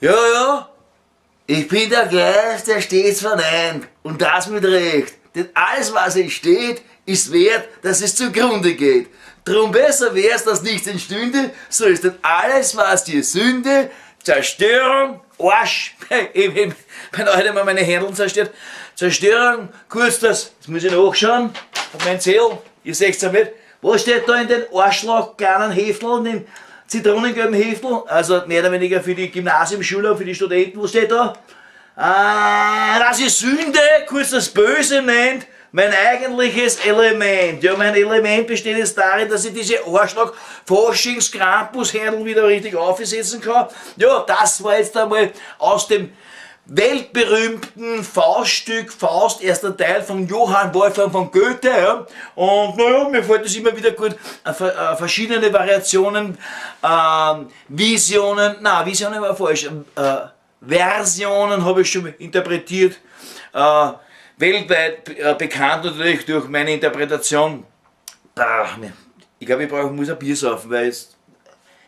Ja, ja, ich bin der Geist, der stets verneint, und das mit Recht. Denn alles, was entsteht, ist wert, dass es zugrunde geht. Drum besser wär's, dass nichts entstünde, so ist denn alles, was dir Sünde, Zerstörung, Arsch, ich bin heute mal meine Händeln zerstört, Zerstörung, kurz das, jetzt muss ich nachschauen, auf meinen Zettel, ihr seht's ja mit, was steht da in den Arschloch kleinen Hefteln, in dem zitronengelben Heftel, also mehr oder weniger für die Gymnasiumschüler, für die Studenten, was steht da? Ah, das ist Sünde, kurz das Böse nennt, mein eigentliches Element. Ja, mein Element besteht jetzt darin, dass ich diese Arschloch-Faschings-Krampus-Händel wieder richtig aufsetzen kann. Ja, das war jetzt einmal aus dem weltberühmten Fauststück Faust, erster Teil von Johann Wolfgang von Goethe. Ja. Und naja, mir fällt das immer wieder gut, verschiedene Variationen, Visionen, na, Visionen war falsch, Versionen habe ich schon interpretiert, weltweit bekannt natürlich durch meine Interpretation. Ich glaube, ich muss ein Bier saufen, weil jetzt,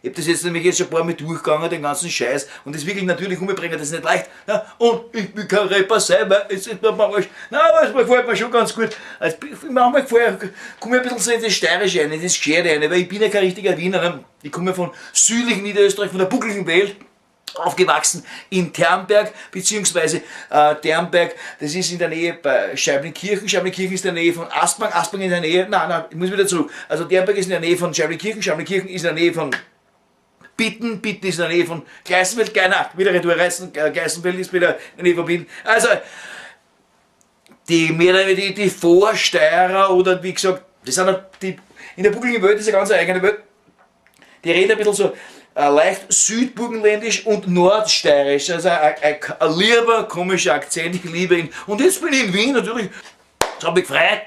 ich hab das jetzt nämlich jetzt schon ein paar Mal durchgegangen, den ganzen Scheiß, und das wirklich natürlich umbringen, das ist nicht leicht. Ja, und ich will kein Rapper sein, weil es ist mir manchmal, nein, aber es gefällt mir schon ganz gut. Also, manchmal gefällt, komme ich ein bisschen so in das Steirische rein, in das Gescherte rein, weil ich bin ja kein richtiger Wiener, ne? Ich komme von südlichen Niederösterreich, von der buckligen Welt, aufgewachsen in Ternberg, beziehungsweise Ternberg, das ist in der Nähe bei Scheiblingkirchen, Scheiblingkirchen ist in der Nähe von Aspang, Aspang in der Nähe, nein, nein, ich muss wieder zurück, also Ternberg ist in der Nähe von Scheiblingkirchen, Scheiblingkirchen ist in der Nähe von Bitten, Bitten ist in der Nähe von Geisenfeld, nein, wieder Retour reißen, Geisenfeld ist wieder in der Nähe von Bitten, also die, mehr oder weniger die Vorsteirer oder wie gesagt, das sind die, in der buckligen Welt ist eine ganz eigene Welt, die reden ein bisschen so leicht südburgenländisch und nordsteirisch, also ein lieber, komischer Akzent, ich liebe ihn. Und jetzt bin ich in Wien natürlich, das hab mich gefreut.